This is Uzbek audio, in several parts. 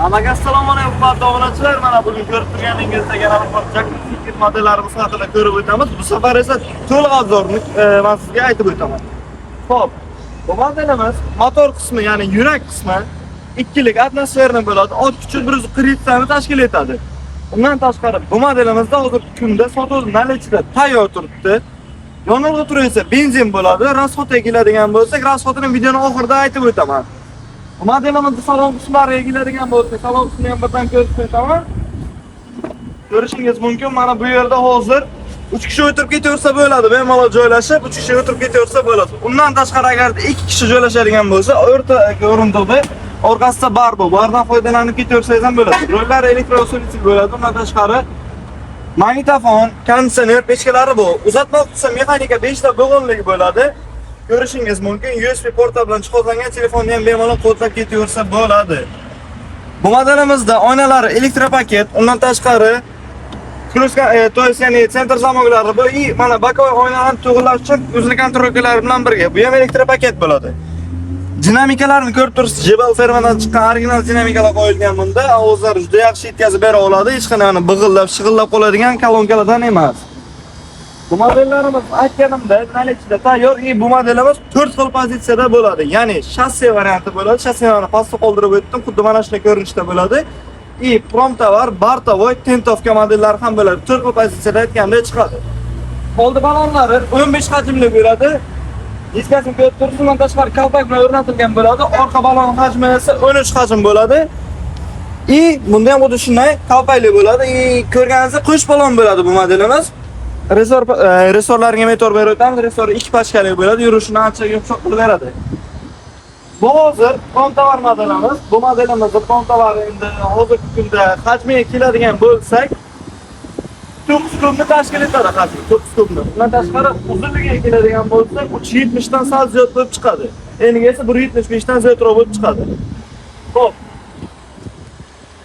Hammaga assalomu alaykum hurmatli obunachilar. Mana bugun ko'rib turganingizdek yana bir bor Jacuzzi modellarimiz haqida ko'rib o'tamiz. Bu safar esa to'liq обзор ni men sizga aytib o'taman. Xo'p, bu modelimiz motor qismi, ya'ni yurak qismi ikkilik атмосферный bo'ladi. Ot kuchi 147 tani tashkil etadi. Undan tashqari bu modelimizda hozirgi kunda sotuv наличие da tayyor turibdi. Yonilg'i turi esa benzin bo'ladi. Расход ga keladigan bo'lsak, расход ini videoni oxirida aytib o'taman. Bu modelimizni salon qismlariga keladigan bo'lsak, salon qismini ham birdan ko'rsatib o'taman. Ko'rishingiz mumkin, mana bu yerda hozir 3 kishi o'tirib ketaversa bo'ladi, bemalol joylashib, 3 kishi o'tirib ketaversa bo'ladi. Undan tashqari agar 2 kishi joylashadigan bo'lsa, o'rta o'rindiqda orqasida bar bu. Bardan foydalanib ketaversangiz ham bo'ladi. Rullar электроусилитель bo'ladi. Undan tashqari magnitofon, konditsioner, pechkalari bu. Uzatma qutisi mexanika 5 ta bo'g'inligi bo'ladi. Ko'rishingiz mumkin, USB porta bilan jihozlangan, telefonni ham bemalol qo'llab ketaversa bo'ladi. Bu modelimizda oynalari электропакет, undan tashqari круиз, то есть ya'ni центр замок lari bu и mana боковой oynalarni to'g'irlash uchun o'zini контролька lari bilan birga. Bu ham электропакет bo'ladi. Dinamikalarni ko'rib turibsiz, JBL firmadan chiqqan original dinamikalar qo'yilgan bunda. Ovozlar juda yaxshi yetkazib bera oladi. Hech qanday mana big'illab, shig'illab qoladigan kolonkalardan emas. Bu modellarimiz aytganimda наличие da tayyor и bu modelimiz 4 xil pozitsiyada bo'ladi. Ya'ni shassi varianti bo'ladi. Shassini pastda qoldirib o'tdim. Xuddi mana shunday ko'rinishda bo'ladi. И промтовар, бортовой, тентовка modellari ham bo'ladi. 4 xil pozitsiyada aytganda chiqadi. Oldi balonlari 15 hajmli bo'ladi. Diskasini ko'rib turibsiz, undan tashqari kalpak bilan o'rnatilgan bo'ladi. Orqa balon hajmi esa 13 hajm bo'ladi. И bunda ham xuddi shunday kalpakli bo'ladi. И ko'rganingizdek qo'sh balon bo'ladi bu modelimiz. Resor resorlarga ham e'tibor berib o'tamiz. Resor ikki pachkali bo'ladi, yurishini ancha yumshoq qilib beradi. Bu hozir промтовар modelimiz. Bu modelimizda промтовар endi hozirgi kunda hajmiga keladigan bo'lsak, 9 kubni tashkil etadi hajmi, 9 kubni. Undan tashqari uzunligiga keladigan bo'lsak, 370 dan sal ziyod bo'lib chiqadi. Eniga esa 175 dan ziyodroq bo'lib chiqadi. Xo'p.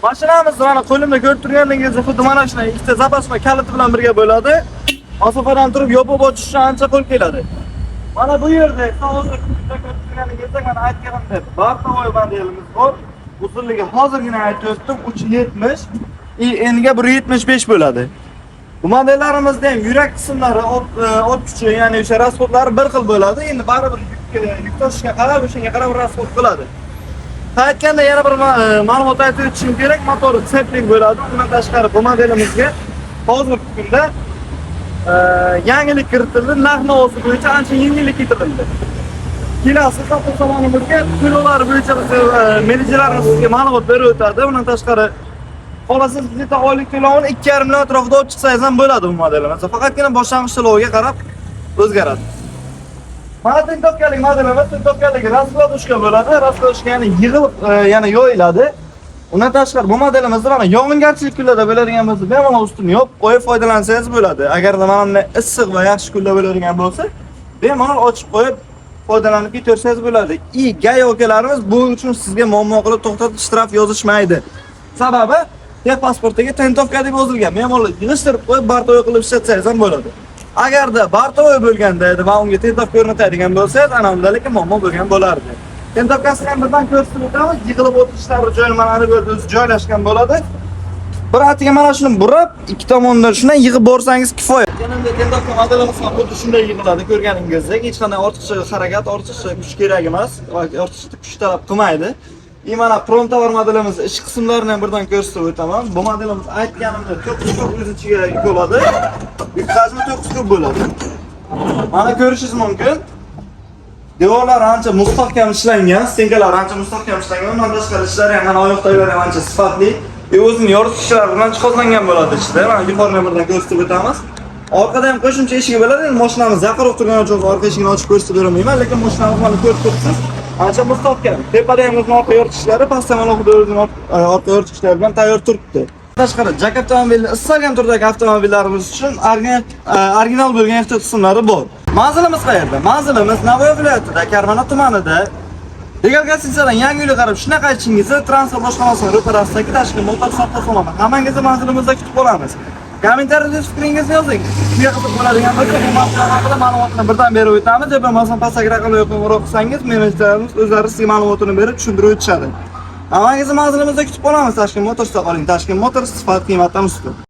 Mashinamiz mana qo'limda ko'rib turganingizdek xuddi mana shunday ikkita запасной kaliti bilan birga bo'ladi. Masofadan turib yopib ochish uchun ancha qo'l keladi. Mana bu yerda esa hozir ko'rib turganingizdek mana aytganimdek бортовой modelimiz bor. Uzunligi hozirgina aytib o'tdim 370 и eniga 175 bo'ladi. Bu modellarimizda ham yurak qismlari, ot kuchi, ya'ni o'sha расход lari bir xil bo'ladi. Endi baribir yuk tashishga qarab, o'shanga qarab расход qiladi. Aytganda yana bir ma'lumot aytib o'tishim kerak, motori цеп lik bo'ladi. Undan tashqari bu modelimizga hozirgi kunda yangilik kiritildi, narx navosi bo'yicha ancha yengillik keltirildi. Kelasi sotuv salonimizga to'lovlar bo'yicha biz menejerlarimiz sizga ma'lumot berib o'tadi. Undan tashqari xohlasangiz bitta oylik to'lovini 2,5 million atrofida olib chiqsangiz ham bo'ladi bu modelimiz. Faqatgina boshlang'ich to'loviga qarab o'zgaradi. Mana тентовка lik modelimiz, тентовка lik раскладушка bo'ladi. Раскладушка ya'ni yig'ilib, ya'ni yoyiladi. Undan tashqari bu modelimizda mana yog'ingarchilik kunlarda bo'ladigan bo'lsa, bemalol ustini yopib qo'yib foydalansangiz bo'ladi. Agarda mana bunday issiq va yaxshi kunlar bo'ladigan bo'lsa, bemalol ochib qo'yib foydalanib ketaversangiz bo'ladi. И ГАИ akalarimiz bu uchun sizga muammo qilib to'xtatib shtraf yozishmaydi. Sababi техпаспорт iga тентовка deb yozilgan. Bemalol yig'ishtirib qo'yib бортовой qilib ishlatsangiz ham bo'ladi. Agarda бортовой bo'lganda edi va unga тентовка o'rnatadigan bo'lsangiz, ana unda lekin muammo bo'lgan bo'lardi. Тентовка sini ham birdan ko'rsatib o'tamiz. Yig'ilib o'tirishlari joyi mana bu yerda o'zi joylashgan bo'ladi. Bir atiga mana shuni burab, ikki tomondan shunday yig'ib borsangiz kifoya. Yanada тентовка modelimiz ham xuddi shunday yig'iladi ko'rganingizdek. Hech qanday ortiqcha harakat, ortiqcha kuch kerak emas, ortiqcha kuch talab qilmaydi. И mana промтовар modelimiz ich qismlarini ham birdan ko'rsatib o'taman. Bu modelimiz aytganimda 9 kub o'z ichiga yuk oladi. Yuk hajmi 9 kub bo'ladi. Mana ko'rishingiz mumkin. Devorlar ancha mustahkam ishlangan, стенка lar ancha mustahkam ishlangan. Undan tashqari ishlari ham mana oyoq toylari ham ancha sifatli. И o'zining yoritgichlari bilan jihozlangan bo'ladi ichida. Mana yuqorini birdan ko'rsatib o'tamiz. Orqada ham qo'shimcha eshigi bo'ladi. Endi mashinamiz yaqinroq turgani uchun orqa eshigini ochib ko'rsatib berolmayman, lekin mashinamiz mana ko'rib turibsiz. Ancha mustahkam. Tepada ham o'zining orqa yoritgichlari, pastda ham alohida o'zining orqa yoritgichlari bilan tayyor turibdi. Tashqari JAC avtomobilni istalgan turdagi avtomobillarimiz uchun original bo'lgan ehtiyot qismlari bor. Manzilimiz qayerda? Manzilimiz Navoiy viloyatida, Karmana tumanida. Regal гостиница dan yangi uyga qarab shunaqa aytishingizda transport boshqarmasining ro'parasidagi Tashqi motor savdo saloni. Hammangizni manzilimizda kutib qolamiz. Kommentariyada o'z fikringizni yozing. Sizga qiziq bo'ladigan bo'lsa, bu masala haqida ma'lumotni birdan berib o'tamiz. Yo bo'lmasam pastdagi raqamlarga qo'ng'iroq qilsangiz, menejerlarimiz o'zlari sizga ma'lumotini berib tushuntirib o'tishadi. Hammangizni manzilimizda kutib qolamiz. Tashkent Motorsda qoling. Tashkent Motors sifat qiymatdan ustun.